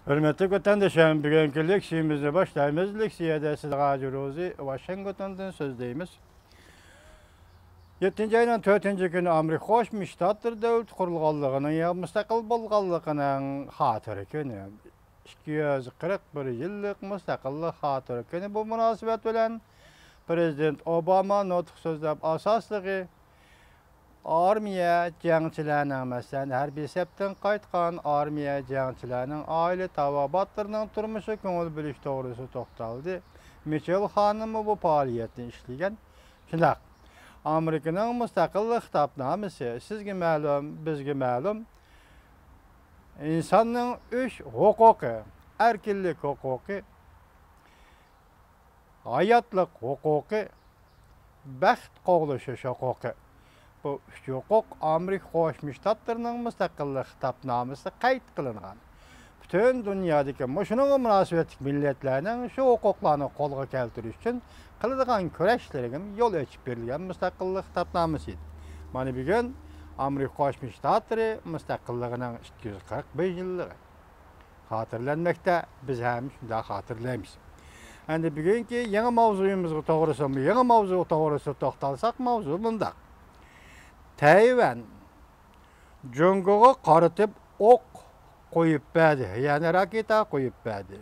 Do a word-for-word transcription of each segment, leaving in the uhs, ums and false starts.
ھۆرمەتلىك ۋەتەندىشىم، بۈگۈنكى لېكسىيىمىزنى باشلايمىز. لېكسىيەدە سىلەرگە ھاجى روزى ۋاشىنگتوندىن سۆزلەيمىز. يەتتىنچى ئاينىڭ تۆتىنچى كۈنى ئامېرىكا قوشما شتاتلىرى دۆلىتى قۇرۇلغانلىقىنىڭ يا مۇستەقىل بولغانلىقىنىڭ خاتىرە كۈنى. ئىككى يۈز قىرىق بىر يىللىق مۇستەقىللىق خاتىرە كۈنى. بۇ مۇناسىۋەت بىلەن پىرېزىدېنت ئوباما نۇتۇق سۆزلەپ، ئاساسلىقى ئارمىيە جەڭچىلەرنىڭ، مەسىلەن، ھەربىي سەپتىن قايتقان ئارمىيە جەڭچىلەرنىڭ ئائىلە تاۋابىئاتلىرىنىڭ تۇرمۇشىغا كۆڭۈل بۆلۈش توغرىسىدا توختالدى. مىچېل خانىممۇ بۇ پائالىيەتنى ئىشلىگەن. شۇنداق، ئامېرىكىنىڭ مۇستەقىللىق خىتابنامىسى سىزگە مەلۇم، بىزگە مەلۇم. ئىنساننىڭ ئۈچ ھوقۇقى: ئەركىنلىك ھوقۇقى، ھاياتلىق ھوقۇقى، بەخت قوغلىشىش ھوقۇقى. بۇ ئۈچ ھوقۇق ئامېرىكا قوشما شتاتلىرىنىڭ مۇستەقىللىق خىتابنامىسىدا قەيت قىلىنغان. پۈتۈن دۇنيادىكى مۇشۇنىڭغا مۇناسىۋەتلىك مىللەتلەرنىڭ شۇ ھوقۇقلارنى قولغا كەلتۈرۈش ئۈچۈن قىلىدىغان كۈرەشلىرىگە يول ئېچىپ بېرىلگەن مۇستەقىللىق خىتابنامىسى ئىدى. مانا، بۈگۈن ئامېرىكا قوشما شتاتلىرى مۇستەقىللىقىنىڭ ئىككى يۈز قىرىق بىر يىللىقى خاتىرىلەنمەكتە، بىز ھەم شۇنداق خاتىرىلەيمىز. ئەمدى بۈگۈنكى يېڭى ماۋزۇيىمىزغا توغرىسى، يېڭى ماۋزۇ توغرىسىدا توختالساق، ماۋزۇ مۇنداق. تەيۋەن جۇڭگوغا قارىتىپ ئوق قويۇپ بەردى، يەنى راكېتا قويۇپ بەردى.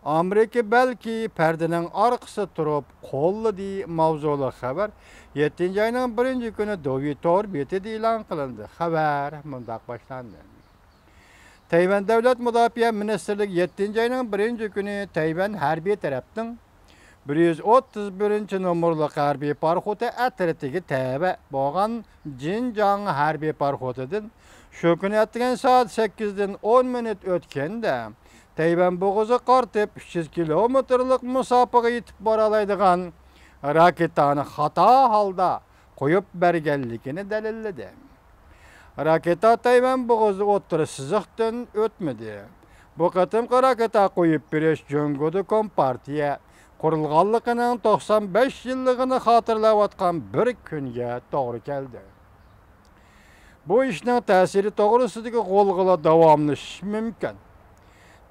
ئامېرىكا بەلكى پەردىنىڭ ئارقىسىدا تۇرۇپ قوللىدى ماۋزۇلۇق خەۋەر يەتتىنچى ئاينىڭ بىرىنچى كۈنى دوۋى تور بېتىدە ئېلان قىلىندى. خەۋەر مۇنداق باشلاندى. تەيۋەن دۆلەت مۇداپىئە مىنىستىرلىكى يەتتىنچى ئاينىڭ بىرىنچى كۈنى تەيۋەن ھەربىي تەرەپنىڭ بىر يۈز ئوتتۇز بىرىنچى نومۇرلۇق ھەربىي پاراخوتى ئەترىتىگە تەۋە بولغان جىنجاڭ ھەربىي پاراخوتىدىن شۇ كۈنى ئەتىگەن سائەت سەككىزدىن ئون مىنۇت ئۆتكەندە، تەيۋەن بوغۇزىغا قارىتىپ ئۈچ يۈز كىلومېتىرلىق مۇساپىگە يېتىپ بارالايدىغان راكېتانى خاتا ھالدا قويۇپ بەرگەنلىكىنى دەلىللىدى. راكېتا تەيۋەن بوغۇزى ئوتتۇرا سىزىقتىن ئۆتمىدى. بۇ قېتىمقى راكېتا قويۇپ بېرىش جۇڭگودا كومپارتىيە قۇرۇلغانلىقىنىڭ توقسان بەش يىللىقىنى خاتىرىلەۋاتقان بىر كۈنگە توغرا كەلدى. بۇ ئىشنىڭ تەسىرى توغرىسىدىكى غۇلغۇلا داۋاملىشىشى مۇمكىن.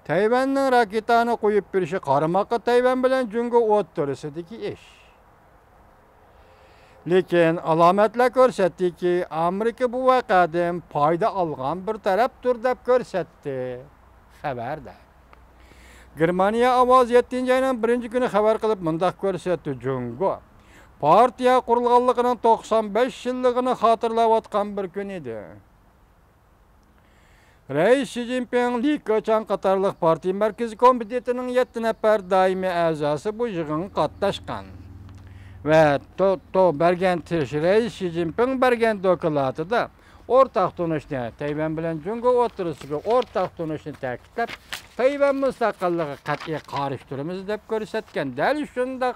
تەيۋەننىڭ راكېتانى قويۇپ بېرىشى قارىماققا تەيۋەن بىلەن جۇڭگو ئوتتۇرىسىدىكى ئىش. لېكىن ئالامەتلەر كۆرسەتتىكى، ئامېرىكا بۇ ۋەقەدىن پايدا ئالغان بىر تەرەپتۇر، دەپ كۆرسەتتى خەۋەردە. گېرمانىيە ئاۋازى يەتتىنچى ئاينىڭ بىرىنچى كۈنى خەۋەر قىلىپ مۇنداق كۆرسەتتى: جۇڭگو پارتىيە قۇرۇلغانلىقىنىڭ توقسان بەش يىللىقىنى خاتىرىلەۋاتقان بىر كۈن ئىدى. رەئىس شى جىنپىڭ، لى كېچاڭ قاتارلىق پارتىيە مەركىزىي كومىتېتىنىڭ يەتتە نەپەر دائىمىي ئەزاسى بۇ يىغىنغا قاتناشقان ۋە تو-، تو-، بەرگەن تىرىش-، رەئىس شى جىنپىڭ بەرگەن دوكلاتىدا ئورتاق تونۇشنى، تەيۋەن بىلەن جۇڭگو ئوتتۇرىسىدىكى ئورتاق تونۇشنى تەكىتلەپ، تەيۋەن مۇستەقىللىقىغا قەتئىي قارشى تۇرىمىز دەپ كۆرسەتكەن. دەل شۇنداق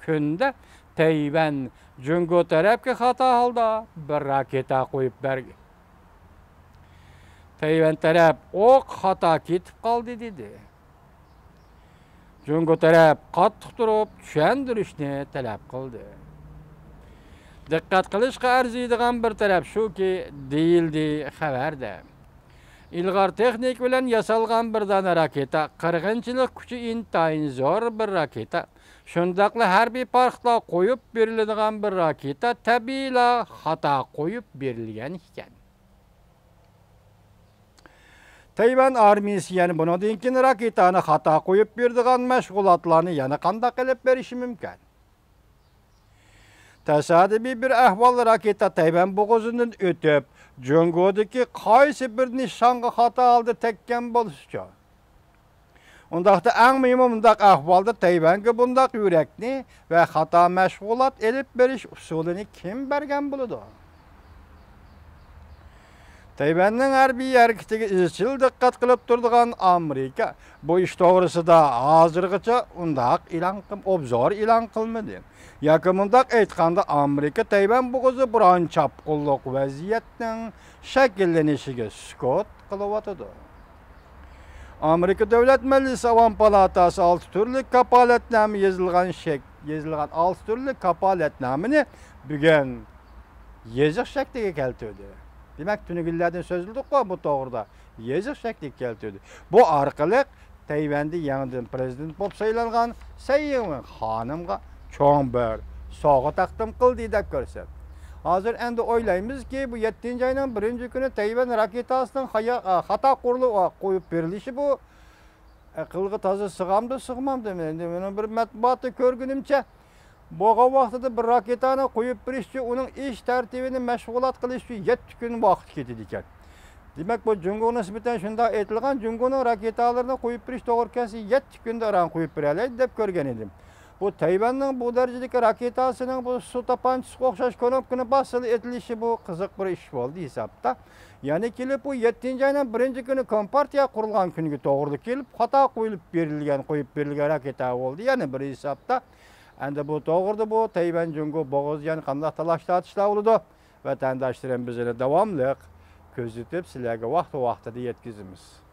كۈندە تەيۋەن جۇڭگو تەرەپكە خاتا ھالدا بىر راكېتا قويۇپ بەرگەن. تەيۋەن تەرەپ ئوق خاتا كېتىپ قالدى دېدى. جۇڭگو تەرەپ قاتتىق تۇرۇپ چۈشەندۈرۈشنى تەلەپ قىلدى. دىققەت قىلىشقا ئەرزىيدىغان بىر تەرەپ شۇكى، دېيىلدى خەۋەردە. ئىلغار تېخنىكا بىلەن ياسالغان بىر دانە راكېتا، قىرغىنچىلىق كۈچى ئىنتايىن زور بىر راكېتا، شۇنداقلا ھەربىي پاراخوتلار قويۇپ بېرىلىدىغان بىر راكېتا تەبىئىيلا خاتا قويۇپ بېرىلگەن ئىكەن. تەيۋەن ئارمىيىسى يەنە بۇنىڭدىن كېيىن راكېتانى خاتا قويۇپ بېرىدىغان مەشغۇلاتلارنى يەنە قانداق ئېلىپ بېرىشى مۇمكىن؟ تاسادىپىي بىر ئەھۋال، راكېتا تەيۋەن بوغۇزىدىن ئۆتۈپ، جۇڭگودىكى قايسى بىر نىشانغا خاتا ھالدا تەگكەن بولسىچۇ؟ ئۇنداقتا ئەڭ مۇھىمى، مۇنداق ئەھۋالدا تەيۋەنگە بۇنداق يۈرەكنى ۋە خاتا مەشغۇلات ئېلىپ بېرىش ئۇسۇلىنى كىم بەرگەن بولىدۇ؟ تەيۋەننىڭ ھەربىي ھەرىكىتىگە ئىزچىل دىققەت قىلىپ تۇرىدىغان ئامېرىكا بۇ ئىش توغرىسىدا ھازىرغىچە ئۇنداق ئېلان قىل-، ئوبزور ئېلان قىلمىدى. ياكى مۇنداق ئېيتقاندا، ئامېرىكا تەيۋەن بوغۇزى بۇران چاپقۇنلۇق ۋەزىيەتنىڭ شەكىللىنىشىگە سۈكۈت قىلىۋاتىدۇ. ئامېرىكا دۆلەت مەجلىسى ئاۋام پالاتاسى ئالتە تۈرلۈك كاپالەتنامە يېزىلغان شەك-، يېزىلغان ئالتە تۈرلۈك كاپالەتنامىنى بۈگۈن يېزىق شەكلىگە كەلتۈردى. دېمەك، تۈنۈگۈنلەردىن سۆزلىدۇققۇ بۇ توغرىدا. يېزىق شەكلىگە كەلتۈردى. بۇ ئارقىلىق تەيۋەندە يېڭىدىن پرېزىدېنت بولۇپ سايلانغان سەي ئىڭۋېن خانىمغا چوڭ بىر سوۋغا تەقدىم قىلدى دەپ كۆرسەم. ھازىر ئەمدى ئويلايمىزكى، بۇ يەتتىنچى ئاينىڭ بىرىنچى كۈنى تەيۋەن راكېتاسىنىڭ خايا-، ئا، خاتا قۇرۇلۇپ، ئا، قويۇپ بېرىلىشى بۇ، ئەقىلگە تازا سىغامدۇ، سىغمامدۇ؟ مەن ئەمدى مېنىڭ بىر مەتبۇئاتتا كۆرگىنىمچە، بولغان ۋاقتىدا بىر راكېتانى قويۇپ بېرىش ئۈچۈن ئۇنىڭ ئىش تەرتىپىنى مەشغۇلات قىلىش ئۈچۈن يەتتە كۈن ۋاقىت كېتىدىكەن. دېمەك، بۇ جۇڭگوغا نىسبەتەن شۇنداق ئېيتىلغان، جۇڭگونىڭ راكېتالىرىنى قويۇپ بېرىش توغرا كەلسە، يەتتە كۈندە ئاران قويۇپ بېرەلەيدۇ دەپ كۆرگەن ئىدىم. بۇ تەيۋەننىڭ بۇ دەرىجىدىكى راكېتاسىنىڭ بۇ سۇ تاپانچىسىغا ئوخشاش كۇنۇپكىنى باسسىلا ئېتىلىشى بۇ قىزىق بىر ئىش بولدى ھېسابتا. يەنە كېلىپ بۇ يەتتىنچى ئاينىڭ بىرىنچى كۈنى كومپارتىيە قۇرۇلغان كۈنگە توغرا كېلىپ، خاتا قويۇلۇپ بېرىلگەن، قويۇپ بېرىلگەن راكېتا بولدى يەنە بىر ھېسابتا. ئەمدى بۇ توغرىدا بۇ تەيۋەن جۇڭگو بوغۇز يەنە قانداق تالاش تارتىشلار بولىدۇ؟ ۋەتەنداشلىرىم بىز يەنە داۋاملىق كۆزىتىپ، سىلەرگە ۋاقتى ۋاقتىدا يەتكۈزىمىز.